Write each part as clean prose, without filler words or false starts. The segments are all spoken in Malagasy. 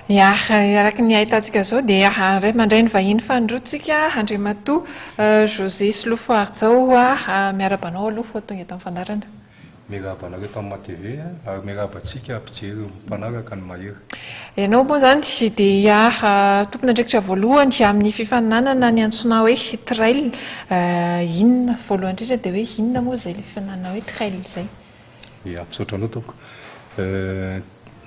Ya, araka ny ahitantsika izao dia mandray ny vahiny fanindroantsika Andriamatoa José Solofoharijao. Miarahaba anao aloha vao tonga eto amin'ny fandaharana. Miarahaba anareo tamin'ny MATV ary miarahaba antsika mpijery mpanaraka ny Mahery. Ianao moa izany dia tompon'andraikitra voalohany amin'ny fifaninanana ny antsoina hoe trail. Inona, voalohany indrindra dia hoe inona moa izay ilay fifaninanana hoe trail izay? Ya, misaotra anao tompoko.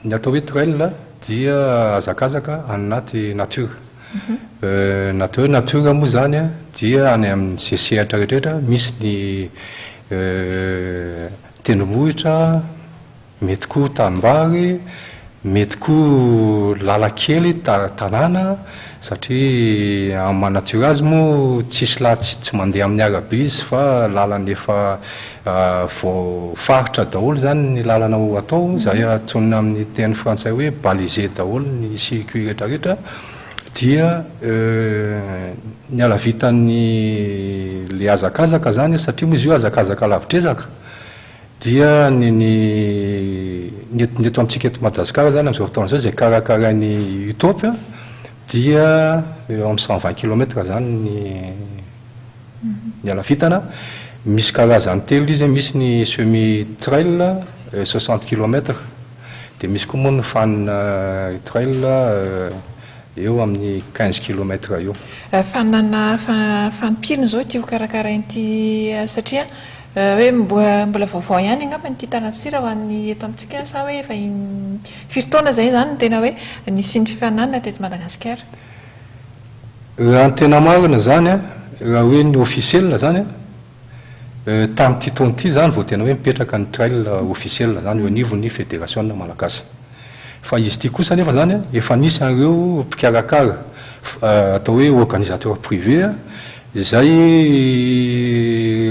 Ny atao hoe trail dia hazakazaka any anaty nature. Ny atao hoe nature moa izany dia any amin'izay sehatra rehetra misy ny tendrombohitra, Mety koa tanimbary, mety koa lalan-kely tanàna satria amin'ny maha nature azy moa tsisy la tsy mandeha amin'ny arabe izy fa lalana efa voafaritra daholo izany ny lalana ho atao, izay antsoina amin'ny teny frantsay hoe balisé daholo ny circuit rehetra rehetra dia ny halavitan'ny le hazakazaka izany satria moa izy io hazakazaka lavitr'ezaka Dia ny ny ny eto ny eto amintsika eto Madagasikara izany amin'izao fotoana izao izay karakarain'ny UTOP dia eo amin'ny 120 kilomètres izany ny ny halavitana. Misy karazany telo izy, misy ny semi trail 60 kilomètres, dia misy koa moa ny fan trail eo amin'ny 15 kilomètres eo. Fanana fanim-pirina izao ity hokarakarain'ity satria Hoe mbola vaovao ihany angamba ity Tanasira ho an'ny eto amintsika sa hoe efa firy taona izay izany no tena hoe nisian'ny fifaninanana teto Madagasikara? Raha ny tena marina izany an, raha hoe ny officiel izany an, tamin'ity taona ity izany vao tena hoe mipetraka ny trail officiel izany eo anivon'ny federasiona malagasy. Fa izy ity kosa anefa izany efa nisy an'ireo mpikarakara atao hoe organisateur privé izay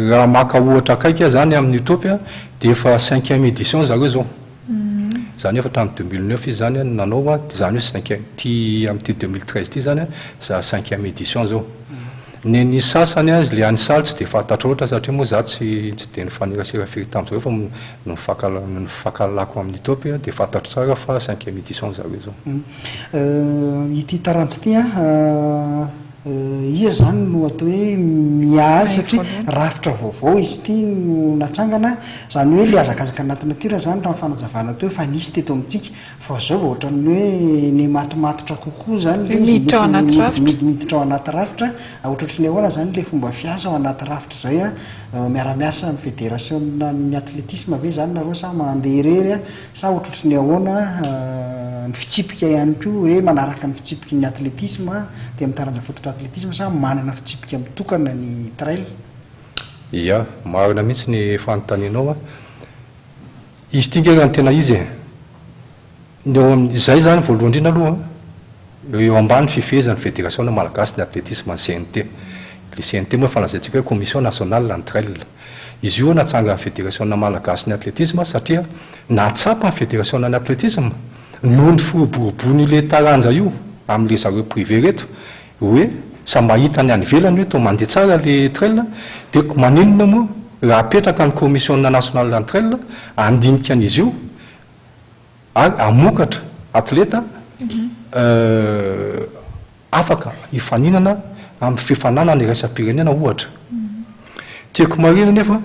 raha maka ohatra akaiky aho izany amin'ny Utopia dia efa cinquième édition zareo izao. Izany hoe efa hatramin'ny 2009 izy izany no nanao, izany hoe cinquième, ity amin'ity 2013 ity izany za cinquième édition izao. Ny ny sasany azy le any salle tsy dia fantatro loatra satria moa za tsy tsy dia nifanerasera firy tamin'zareo fa ny ny nifankahalalako amin'ny Utopia dia fantatro tsara fa cinquième édition zareo izao. Ity taranja ity an, iza izany no atao hoe miahy azy satria rafitra vaovao izy ity no natsangana, izany hoe le hazakazaka anaty natiora izany raha ny fanazavana teo efa nisy teto amintsika Fa zao vao ohatran'ny hoe nihamantomatotra kokoa zany le izy, Miditra ao anaty rafitra. Miditra ao anaty rafitra, ohatrohatry ny ahoana zany le fomba fiasa ao anaty rafitra zay an? Miara-miasa amin'ny federasiona-n'ny atletisme ve zany nareo sa mandeha irery an? Sa ohatrohatry ny ahoana ny fitsipika ihany koa hoe manaraka ny fitsipiky ny atletisme aty amin'ny taranja fototra atletisme sa manana fitsipika mitokana ny trail? Ia, marina mihitsy ny fanontanianao an. Izy ity nge raha ny tena izy e! Ny ao amin'ny, izay izany voalohany indrindra aloha, eo ambany fifehezan'ny Federasiona Malagasy ny Atletisma, ny CNT. Ilay CNT moa efa lazaintsika hoe Commission Nationale ny Trail. Izy io natsangan'ny Federasiona Malagasy ny Atletisma satria nahatsapa ny Federasiona ny Atletisma noho ny firoborobon'ilay taranja io amin'ilay zareo privé ireto Hoe samy mahita ny any ivelany hoe toa mandeha tsara le trail dia maninona moa raha apetraka ny commission nationale ny trail handinika an'izy io ary hamokatra atleta afaka hifaninana amin'ny fifaninanana iraisam-pirenena ohatra. Tiako marihina nefa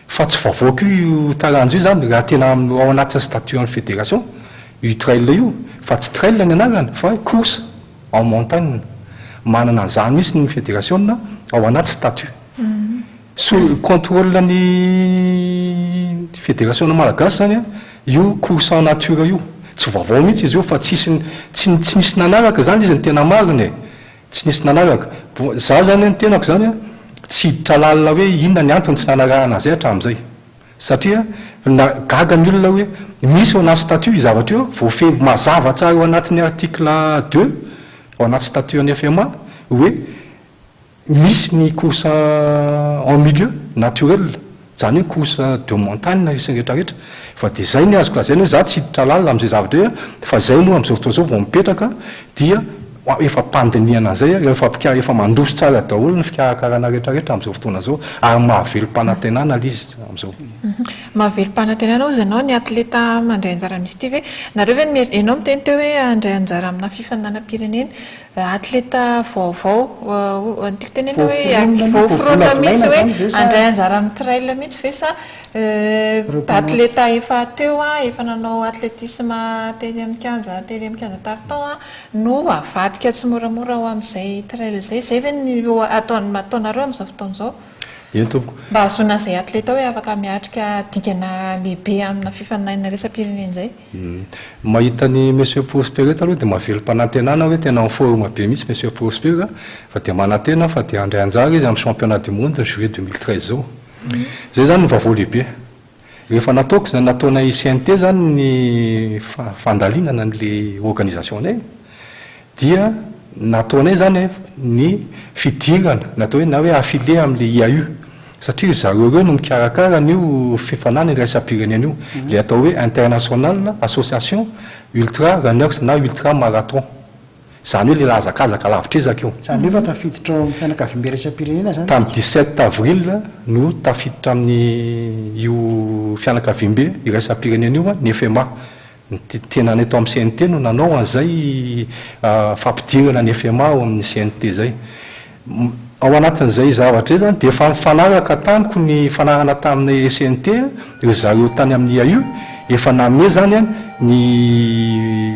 fa tsy vaovao koa io taranja io izany raha tena ao anatin'ny statut an'ny fédération io trail io fa tsy trail ny anarany fa course en montagne. Manana an'izany mihitsy ny federasiona ao anaty statut. Sous contrôle ny federasiona malagasy izany io course en nature io. Tsy vaovao mihitsy izy io fa tsisy tsy tsy nisy nanaraka izany izy ny tena marina e. Tsy nisy nanaraka. Bon, za zany ny tenako zany tsy hiditra lalina hoe inona ny antony tsy nanarahana an'izay hatramin'izay. Satria na gaga ny olona hoe misy ao anaty statut io zavatra io, voafehy mazava tsara ao anatin'ny article deux ao anaty statut an'ny FMA hoe misy ny course en milieu naturel, izany hoe course de montagne sy ny rehetra rehetra. Fa dia izay ny azoko lazaina hoe za tsy hiditra lalina amin'izay zavatra izay fa izay moa amin'izao fotoana izao vao mipetraka dia. Efa am-pandinihana an'izay, efa mpika- efa mandroso tsara daholo ny fikarakarana rehetra rehetra amin'izao fotoana izao ary mahavelom-panantenana ilay izy amin'izao. Mahavelom-panantenana hozy ianao ny atleta mandray anjara amin'izy ity ve? Nareo ve no, ianao miteny teo hoe handray anjara amina fifaninanam-pirenena, atleta vaovao, ny tiako tenenina hoe voaforonina mihitsy hoe handray anjara amin'ny trail mihitsy ve sa atleta efa teo, efa nanao atletisme teny amin'ny kianja teny amin'ny kianja Tartan no avadika tsimoramora ho amin'izay trail izay? Izay ve no ataonareo amin'izao fotoana izao? Eny tompoko. Mba hahazoana an'izay atleta hoe afaka miatrika dingana lehibe amina fifaninanana iraisam-pirenena izay. Mahita an'i Monsieur Prosper eto aloha dia mahavelom-panantenana hoe tena en forme be mihitsy Monsieur Prosper fa dia manantena aho fa dia handray anjara izy amin'ny championnat du monde ny juillet 2013 izao. Izay izany no vaovao lehibe. Rehefa nataoko izany nataonay CNT izany ny fandalinana an'ilay organisation-nay dia nataonay izany ny fidirana ny atao hoe na hoe affilié amin'ilay IAU satria ry zareo ireo no mikarakara an'io fifaninanana iraisam-pirenena io, ilay atao hoe International Association Ultra Runners na Ultra Marathon. Izany hoe ilay hazakazaka lavitr'ezaka io. Izany hoe efa tafiditra ao amin'ny fianakaviambe iraisam-pirenena izany Tamin'ny isika? 17 avril no tafiditra amin'ny io fianakaviambe iraisam-pirenena io ny FMA. Ny tenanay tao amin'ny CNT no nanao an'izay fampidirana ny FMA ao amin'ny CNT izay. Ao anatin'izay zavatra izay izany dia efa nifanaraka tamiko ny nifanarahana tamin'ny CNT ry zareo tany amin'ny IAU, efa nanome izany ny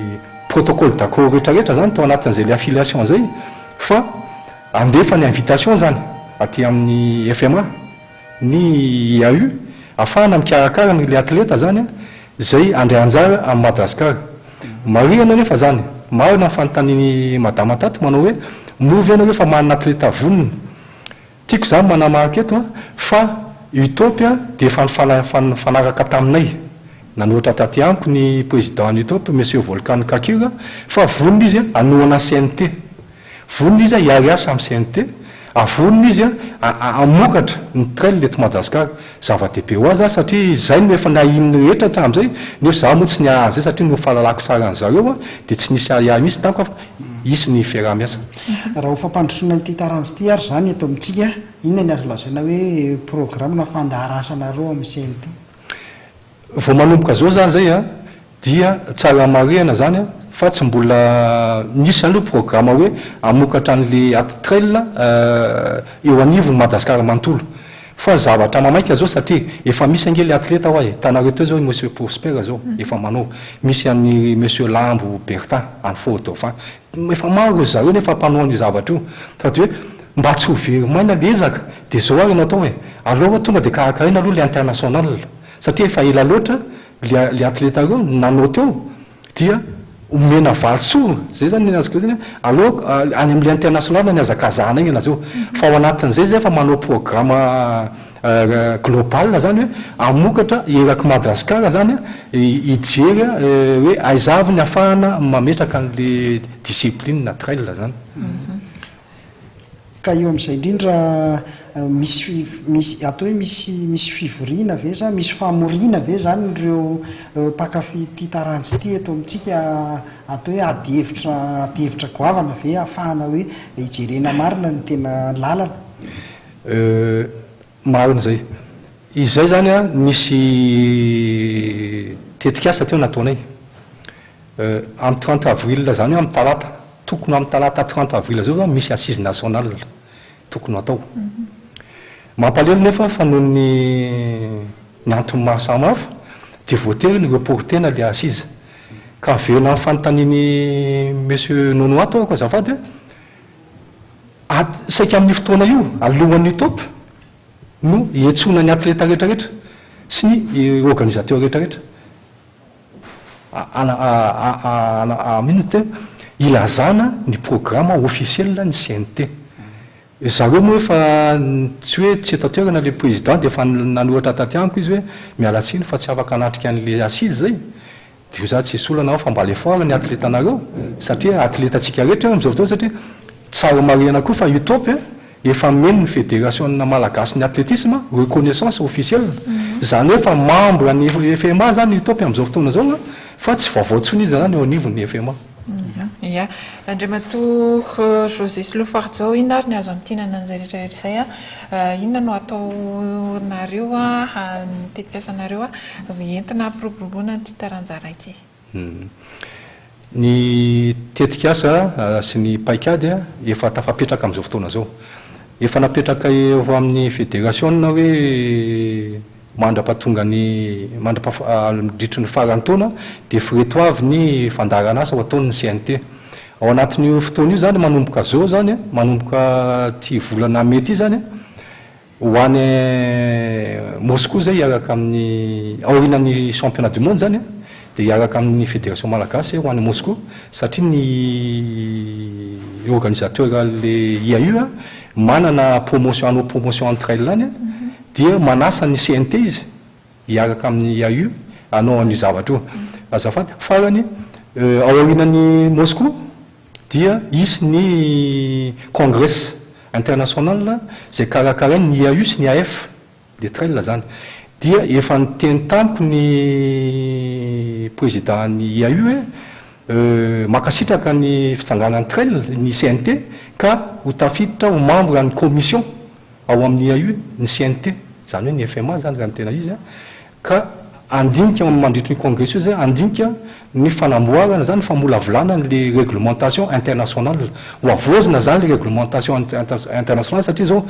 protocole d'accord rehetra rehetra izany tao anatin'izay ilay affiliation izay fa handefa ny invitation izany aty amin'ny FMA ny IAU ahafahana mikarakara an'ilay atleta izany izay handray anjara amin'i Madagasikara. Marihana anefa izany, marina ny fanontanian'i Madama tato manao hoe moa ve ianareo efa manana atleta vonona? Tiako izany manamarika eto fa Utopia dia efa nifanaraka taminay, nanoratra taty amiko ny président ny Utopia Monsieur Volkan Kakir fa vonona izy hanohana CNT. Vonona izy hiariasa amin'ny CNT, ary vonona izy hamokatra ny trail eto Madagasikara. Zava-dehibe ho ahy izany satria izay no efa nahian'ny rehetra hatramin'izay, nefa izaho moa tsy niahy an'izay satria noho ny fahalalako sary an-dry zareo dia tsy nisy ahiahy mihitsy tamiko fa hisy ny fiaraha-miasa. Raha ho fampandrosoana ity taranja ity ary izany eto amintsika, inona ny azo lazaina hoe programa na fandaharan'asanareo amin'ny CNT? Vao manomboka zao zany zay a, dia tsara marihana zany a, fa tsy mbola nisy zany aloha programa hoe hamokatra an'le aty trail eo anivon'i Madagasikara manontolo. Fa zavatra mamaika zao satria efa misy ange le atleta hoa e, hitanareo teo zao i Monsieur Prosper zao efa manao, misy an'i Monsieur Lambo Bertin any Fort Dauphin, efa maro ry zareo nefa mpanao an'io zavatra io. Fa de hoe mba tsy ho very maina le ezaka de zao ary no atao e, aleo aloha tonga de karakaraina aloha le international. Satria efa ela loatra le le atleta reo no nanao teo dia omena valisoa, zay zany ny azoko lazaina hoe aleo any amle international ny hazakazahana iny ianareo fa ao anatin'izay zay efa manao programme global zany hoe hamokatra eraky Madagascar zany hijery hoe aiza avy ny ahafahana mametraka an'le discipline trail zany. Ka eo amin'izay indrindra misy misy atao hoe misy misy fivoriana ve sa misy famoriana ve izany ireo mpankafy ity taranja ity eto amintsika atao hoe ady hevitra ady hevitra goavana ve ahafahana hoe hijerena marina ny tena lalana? Marina izay. Izay izany an, nisy tetikasa teo nataonay. Amin'ny 30 avril izany hoe amin'ny talata, tokony ho amin'ny talata 30 avril izao izany misy assise nationale tokony ho atao. Mampalahelo nefa fa noho ny ny antony maro samihafa dia voatery ny reporter-na ilay assise. Ka miverina amin'ny fanontanian'i Monsieur Nono ato aho azafady a, saika amin'io fotoana io, alohan'ny UTOP no hiantsoana ny atleta rehetra rehetra sy ny organisateur rehetra rehetra. Inona teo? Ilazana ny programa officiel ny CNT. Zareo moa efa tsy hoe tsy eto an-toerana ilay président dia efa nanoratra taty amiko izy hoe miala tsiny fa tsy afaka hanatrika an'ilay assise izay. Dia hoy za tsisy olana aho fa mba alefao ary ny atletanareo satria atletantsika rehetra io amin'izao fotoana satria tsara marihana koa fa UTOP Efa nomeny ny federasiona malagasy ny atletisme reconnaissance officielle. Izany hoe efa membre ny FMA izany i Utopy amin'izao fotoana izao fa tsy vaovao intsony izy izany eo anivon'ny FMA. Ia. Andriamatoa José Solofarijao, inona ary ny azo amintinana an'izay rehetra rehetra izay a? Inona no ataonareo, ny tetikasanareo entina hampiroboroboana an'ity taranja iray ity? Ny tetikasa sy ny paikady efa tafapetraka amin'izao fotoana izao. Efa napetraka eo amin'ny federasiona hoe Mandra-pahatonga ny, mandra-pandritry ny faran'ny taona dia fireto avy ny fandaharan'asa ho ataon'ny CNT. Ao anatin'io fotoana io izany, manomboka izao izany, manomboka ity volana mey ity izany, ho any Moscou izay hiaraka amin'ny, aorianan'ny championnat du monde izany, dia hiaraka amin'ny fédération malagasy ho any Moscou satria ny organisateur an'ilay IAU manana promotion, hanao promotion an'ny trail any. Dia manasa ny CNT izy hiaraka amin'ny IAU hanao an'io zavatra io. Azafady. Farany, ao aorianan'i Moscou dia hisy ny Congrès international izay karakarain'ny IAU sy ny AF, le trail izany. Dia efa niteny tamiko ny président-n'ny IAU hoe mankasitraka ny fitsanganan'ny trail ny CNT ka ho tafiditra ho membre an'ny commission ao amin'ny IAU ny CNT, izany hoe ny FMA izany raha ny tena izy, ka handinika mandritry ny congrès io izay, handinika ny fanamboarana izany, ny famolavolana an'ilay réglementation internationale. Ho havaozina izany ilay réglementation internationale satria izao,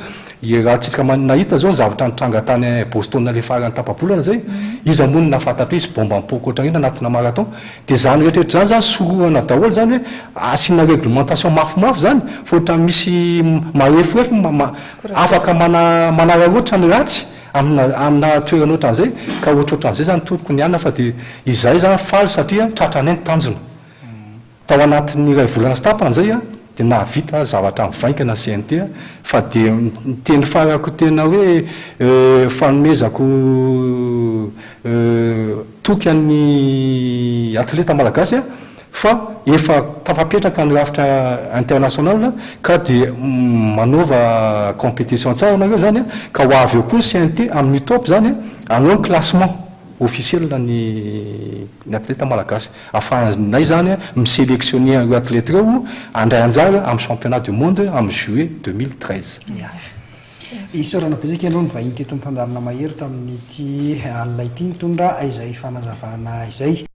raha tsika nahita izao ny zavatra nitranga tany Boston ilay faran'ny tapa-bolana izay, iza moa no nahafantatra hoe hisy bomba mipoaka ohatran'iny anatina marathon? Dia izany rehetra rehetra izany izany sorohana daholo izany hoe asiana réglementation mafimafy izany fa ohatran'ny misy mareforefo afaka manararaotra ny ratsy amina amina toerana ohatran'izay ka ohatrohatran'izay izany tompoko ny anona fa dia izahay izany faly satria tratranay ny tanjona. Tao anatin'ny iray volana sy tapany izay dia nahavita zavatra mivaingana ny CNT fa dia ny teny farako tena hoe fanomezako toky an'ny atleta malagasy fa efa tafapetraka ny rafitra international ka dia manaova competition tsara nareo izany ka ho avy eo koa ny CNT amin'ny top izany hanao ny classement officiel ny ny atleta malagasy. Afahanay izany mi-selectionner an'ireo atleta ireo handray anjara amin'ny championnat du monde amin'ny juillet 2013. Ya. Isaorana betsaka ianao nivahiny teto amin'ny fandaharana Mahery tamin'ity alina ity nitondra izay fanazavana izay.